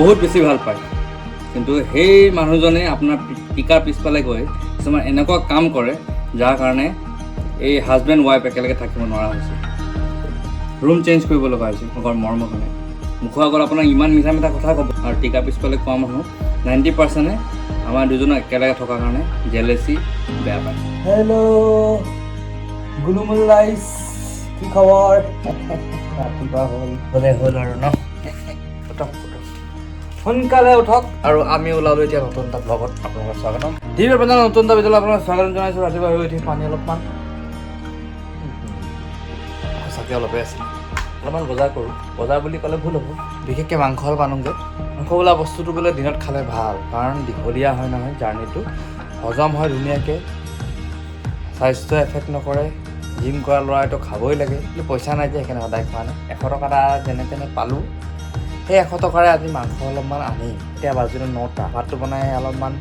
বহুত বেছি ভাল পায়, কিন্তু সেই মানুহজনে আপোনাৰ টিকাৰ পিছফালে গৈ কিছুমান এনেকুৱা কাম কৰে যাৰ কাৰণে এই হাজবেণ্ড ৱাইফ একেলগে থাকিব নোৱাৰা হৈছে, ৰুম চেঞ্জ কৰিব লগা হৈছে। ঘৰ মৰমৰ কাৰণে মুখৰ আগত আপোনাক ইমান মিঠা মিঠা কথা ক'ব আৰু টিকা পিছফালে কোৱা মানুহ 90%-এ আমাৰ দুজনক একেলগে থকাৰ কাৰণে জেলেচি, বেয়া পায়। হেল্ল' গুলুমুল ৰাইজ, কি খবৰ? ৰাতিপুৱা হ'ল হ'লে হ'ল আৰু ন। উঠক উঠক, সোনকালে উঠক। আৰু আমি ওলালোঁ এতিয়া নতুন এটা ব্লগত আপোনালোকক স্বাগতম। ঠিক আছে, নতুন এটা ভিডিঅ'ত আপোনালোক স্বাগতম জনাইছোঁ। ৰাতিপুৱা হৈ উঠি পানী অলপমান, সঁচাকৈ অলপেই আছিল, অলপমান বজাৰ কৰোঁ। বজাৰ বুলি ক'লে ভুল হ'ব, বিশেষকৈ মাংস অলপ আনোগৈ। মাংস বোলা বস্তুটো বোলে দিনত খালে ভাল, কাৰণ দীঘলীয়া হয় নহয় জাৰ্ণিটো, হজম হয় ধুনীয়াকৈ, স্বাস্থ্য এফেক্ট নকৰে। জিম কৰা ল'ৰাইতো খাবই লাগে, কিন্তু পইচা নাই যে, সেইকাৰণে সদায় খোৱা নাই। 100 টকা এটা যেনে তেনে পালোঁ, সেই 100 টকাৰে আজি মাংস অলপমান আনিম। এতিয়া বাজিলে 9টা। ভাতটো বনাই অলপমান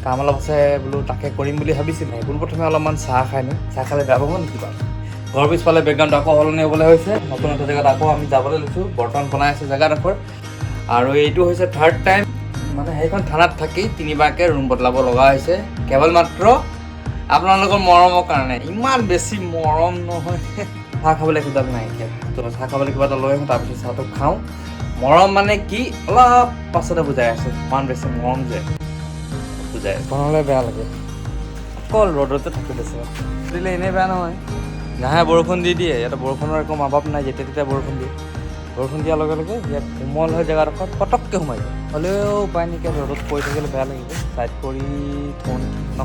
কাম অলপ আছে বোলো, তাকে কৰিম বুলি ভাবিছিলোঁ। পোনপ্ৰথমে অলপমান চাহ খাই নিম। চাহ খালে বেয়া পাব নেকি বাৰু? ঘৰৰ পিছফালে বেকগ্ৰাউণ্ডটো আকৌ সলনি হ'বলৈ হৈছে। নতুন এটা জেগাত আকৌ আমি যাবলৈ লৈছোঁ। বৰ্তমান বনাই আছে জেগাডোখৰ। আৰু এইটো হৈছে থাৰ্ড টাইম, মানে সেইখন থানাত থাকি তিনিবাৰকৈ ৰুম বদলাব লগা হৈছে, কেৱল মাত্ৰ আপোনালোকৰ মৰমৰ কাৰণে। ইমান বেছি মৰম নহয়। চাহ খাবলৈ একোডাল নাই এতিয়া, তো চাহ খাবলৈ কিবা এটা লৈ আহোঁ, তাৰপিছত চাহটো খাওঁ। মৰম মানে কি অলপ পাছতে বুজাই আছোঁ। ইমান বেছি মৰম যে বুজাই বনালে বেয়া লাগে। অকল ৰ'দতে থাকি দিছে দিলে এনেই বেয়া নহয়। লাহে বৰষুণ দি দিয়ে ইয়াতে, বৰষুণৰ একো অভাৱ নাই, যেতিয়া তেতিয়া বৰষুণ দিয়ে। বৰষুণ দিয়াৰ লগে লগে ইয়াত কোমল হৈ জেগাডোখৰ পটককৈ সোমাই যায়। হ'লেও উপায় নাইকিয়া, ৰ'দত পৰি থাকিলে বেয়া লাগিব। ছাইড কৰি থওঁ নেকি ন?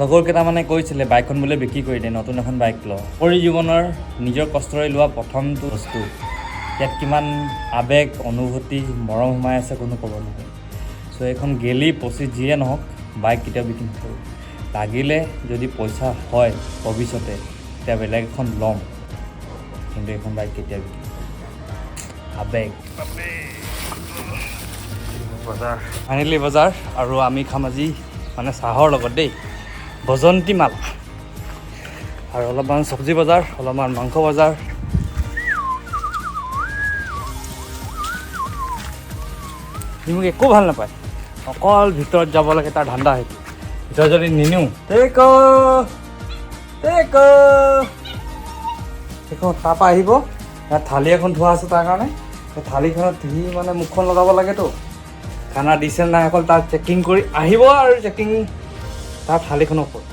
লগৰ কেইটামানে কৈছিলে বাইকখন বোলে বিক্ৰী কৰি দে, নতুন এখন বাইক ল। কৰি জীৱনৰ নিজৰ কষ্টৰে লোৱা প্ৰথমটো বস্তু, ইয়াত কিমান আৱেগ, অনুভূতি, মৰম সোমাই আছে কোনো ক'ব নোৱাৰে। চ' এইখন গেলি পচি যিয়ে নহওক, বাইক কেতিয়াও বিক্ৰী নকৰোঁ। লাগিলে যদি পইচা হয় ভৱিষ্যতে তেতিয়া বেলেগ এখন ল'ম, কিন্তু এইখন বাইক কেতিয়াও বিক্ৰী নকৰোঁ। আৱেগ। বজাৰ ফাইনেলি বজাৰ। আৰু আমি খাম আজি মানে চাহৰ লগত দেই বজন্তী মালা আৰু অলপমান চব্জি বজাৰ, অলপমান মাংস বজাৰ। সি মোক একো ভাল নাপায়, অকল ভিতৰত যাব লাগে, তাৰ ধান্দা সেইটো। ভিতৰত যদি নিনিওঁ, টেক টেক সেইখন তাৰপৰা আহিব। ইয়াত থালি এখন থোৱা আছে তাৰ কাৰণে। সেই থালিখনত সি মানে মুখখন লগাব লাগেতো। খানা দিছে নাই অকল তাৰ চেকিং কৰি আহিব। আৰু চেকিং তাৰ থালিখনৰ ওপৰত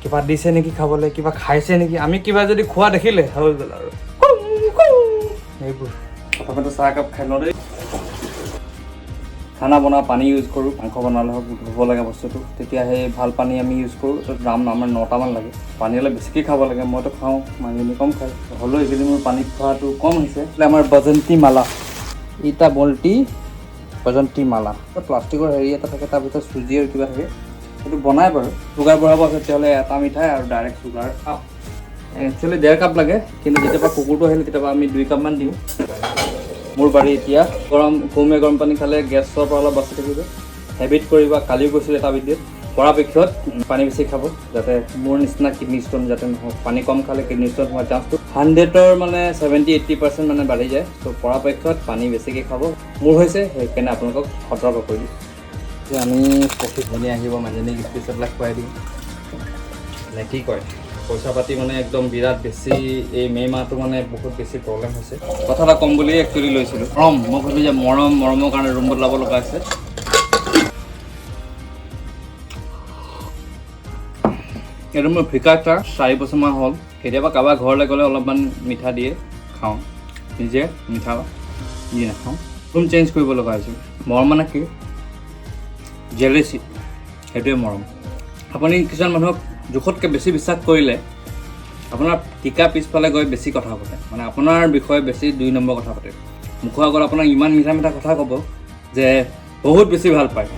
কিবা দিছে নেকি খাবলৈ, কিবা খাইছে নেকি। আমি কিবা যদি খোৱা দেখিলে হৈ গ'ল আৰু সেইবোৰ। প্ৰথমতে চাহ একাপ খাই লওঁ দেই। খানা বনোৱা পানী ইউজ কৰোঁ, মাংস বনালে হওক, ধুব লাগে বস্তুটো, তেতিয়া সেই ভাল পানী আমি ইউজ কৰোঁ। তো ড্ৰাম আমাৰ 9টামান লাগে। পানী অলপ বেছিকৈ খাব লাগে। মইতো খাওঁ, মানুহজনী কম খায়। হ'লেও এইকেইদিন মোৰ পানী খোৱাটো কম হৈছে। আমাৰ বজন্তী মালা, ইটা বল্টি বজন্তী মালা, প্লাষ্টিকৰ হেৰি এটা থাকে, তাৰ ভিতৰত চুজি আৰু কিবা থাকে, সেইটো বনাই বাৰু। চুগাৰ বঢ়াব আছে তেতিয়াহ'লে এটা মিঠাই আৰু direct sugar up. Actually 1.5 cup লাগে, কিন্তু যেতিয়াৰ পৰা কুকুৰটো আহিলে তেতিয়াৰ পৰা আমি 2 কাপমান দিওঁ। মোৰ বাৰী এতিয়া গৰম, কুহুমীয়া গৰম পানী খালে গেছৰ পৰা অলপ বাচি থাকিব। হেবিট কৰিবা। কালিও কৈছিলোঁ এটা ভিডিঅ'ত, পৰাপক্ষত পানী বেছি খাব, যাতে মোৰ নিচিনা কিডনী ষ্ট'ন যাতে নহওক। পানী কম খালে কিডনী ষ্ট'ন হোৱাৰ চান্সটো 100ৰ মানে 70-80% মানে বাঢ়ি যায়। ত' পৰাপক্ষত পানী বেছিকৈ খাব। মোৰ হৈছে, সেইকাৰণে আপোনালোকক সতৰ্ক কৰি দিছোঁ। আমি কফি ধনী আহিব, মানুহজনীক স্পেচিয়েল খুৱাই দিম নে কি কয়? পইচা পাতি মানে একদম বিৰাট বেছি। এই মে' মাহটো মানে বহুত বেছি প্ৰব্লেম হৈছে। কথা এটা ক'ম বুলি একচুৱেলি লৈছিলোঁ। মৰম, মই ভাবিলোঁ যে মৰম, মৰমৰ কাৰণে ৰুম বদলাব লগা হৈছে। এইটো মোৰ ফিকা চাহ, 4 বছৰমান হ'ল। কেতিয়াবা কাৰোবাৰ ঘৰলৈ গ'লে অলপমান মিঠা দিয়ে খাওঁ, নিজে মিঠা দি নাখাওঁ। ৰুম চেঞ্জ কৰিব লগা হৈছে। মৰম মানে কি? জেলেচি, সেইটোৱে মৰম। আপুনি কিছুমান মানুহক জোখতকৈ বেছি বিশ্বাস কৰিলে আপোনাৰ টিকা পিছফালে গৈ বেছি কথা পাতে, মানে আপোনাৰ বিষয়ে বেছি 2 নম্বৰ কথা পাতে। মুখৰ আগত আপোনাক ইমান মিঠা মিঠা কথা ক'ব যে বহুত বেছি ভাল পায়,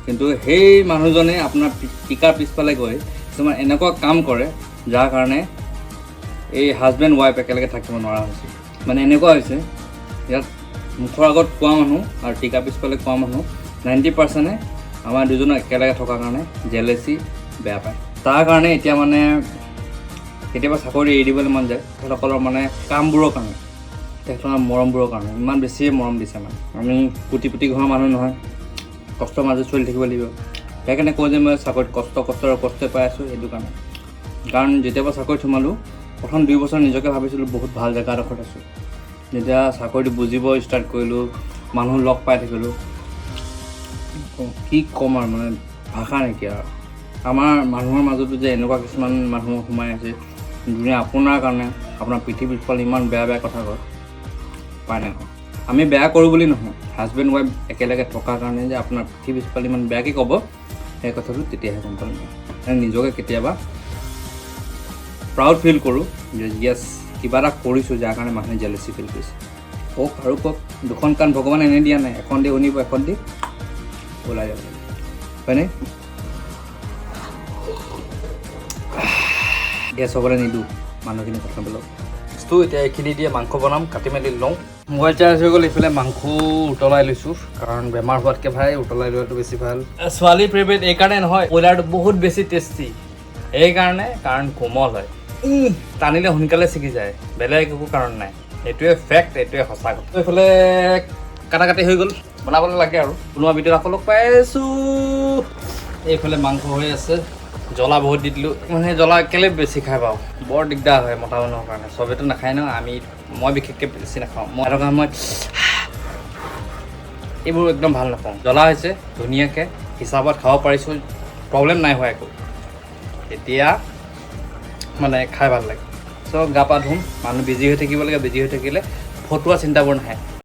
কিন্তু সেই মানুহজনে আপোনাৰ টিকাৰ পিছফালে গৈ কিছুমান এনেকুৱা কাম কৰে যাৰ কাৰণে এই হাজবেণ্ড ৱাইফ একেলগে থাকিব নোৱাৰা হৈছে। মানে এনেকুৱা হৈছে, ইয়াত মুখৰ আগত কোৱা মানুহ আৰু টিকা পিছফালে কোৱা মানুহ 90%-এ আমাৰ দুজনক একেলগে থকাৰ কাৰণে জেলেচি, বেয়া পায়। তাৰ কাৰণে এতিয়া মানে কেতিয়াবা চাকৰি এৰি দিবলৈ মন যায়। তেখেতসকলৰ মানে কামবোৰৰ কাৰণে, তেখেতৰ মৰমবোৰৰ কাৰণে, ইমান বেছিয়ে মৰম দিছে। মানে আমি কোটি কোটি ঘৰৰ মানুহ নহয়, কষ্টৰ মাজত চলি থাকিব লাগিব। সেইকাৰণে কওঁ যে মই চাকৰিত কষ্ট, কষ্ট আৰু কষ্টই পাই আছোঁ সেইটো কাৰণে। কাৰণ যেতিয়াৰ পৰা চাকৰিত সোমালোঁ, প্ৰথম 2 বছৰ নিজকে ভাবিছিলোঁ বহুত ভাল জেগা এডোখৰত আছোঁ। যেতিয়া চাকৰিটো বুজিব ষ্টাৰ্ট কৰিলোঁ, মানুহ লগ পাই থাকিলোঁ, কি ক'ম আৰু, মানে ভাষা নাইকিয়া আৰু। আমাৰ মানুহৰ মাজতো যে এনেকুৱা কিছুমান মানুহ সোমাই আছে, যোনে আপোনাৰ কাৰণে আপোনাৰ পিঠি পিছফালে ইমান বেয়া বেয়া কথা কয়, পায় নাই। আমি বেয়া কৰোঁ বুলি নহয়, হাজবেণ্ড ৱাইফ একেলগে থকাৰ কাৰণে যে আপোনাৰ পিঠি পিছফালে ইমান বেয়াকৈ ক'ব, সেই কথাটো তেতিয়াহে গম পালোঁ মই। মানে নিজকে কেতিয়াবা প্ৰাউড ফিল কৰোঁ যে য়েছ, কিবা এটা কৰিছোঁ যাৰ কাৰণে মানুহে জেলেচি ফিল কৰিছে। কওক আৰু কওক, দুখন কাণ ভগৱানে এনেই দিয়া নাই। এখন দি শুনিব, এখন দি ওলাই যাব, হয়নে? গেছ হ'বলৈ নিদিওঁ, মানুহখিনি কথা বোলক। বস্তু এতিয়া এইখিনি দিয়ে মাংস বনাম, কাটি মেলি লওঁ। মোবাইল চাৰ্জ হৈ গ'ল, এইফালে মাংস উতলাই লৈছোঁ, কাৰণ বেমাৰ হোৱাতকৈ ভাই উতলাই লোৱাটো বেছি ভাল। ছোৱালীৰ ফেভৰেট এইকাৰণে নহয়, ব্ৰইলাৰটো বহুত বেছি টেষ্টি এইকাৰণে, কাৰণ কোমল হয়, টানিলে সোনকালে ছিগি যায়। বেলেগ একো কাৰণ নাই, এইটোৱে ফেক্ট, এইটোৱে সঁচা কথা। এইফালে কাটা কাটি হৈ গ'ল, বনাবলৈ লাগে আৰু। কোনোবা ভিডিঅ'ত আকৌ লগ পাই আছোঁ। এইফালে মাংস হৈ আছে, জ্বলা বহুত দি দিলোঁ। মানে জ্বলা কেলৈ বেছি খাই বাৰু বৰ দিগদাৰ হয় মতা মানুহৰ কাৰণে। চবেতো নাখায় ন, আমি মই বিশেষকৈ বেছি নাখাওঁ। মই থকা সময়ত এইবোৰ একদম ভাল নাপাওঁ। জ্বলা হৈছে ধুনীয়াকৈ হিচাপত খাব পাৰিছোঁ, প্ৰব্লেম নাই হোৱা একো, তেতিয়া মানে খাই ভাল লাগে। চ' গা পা ধুম, মানুহ বিজি হৈ থাকিব লাগে। বিজি হৈ থাকিলে ফটুৱা চিন্তাবোৰ নাহে।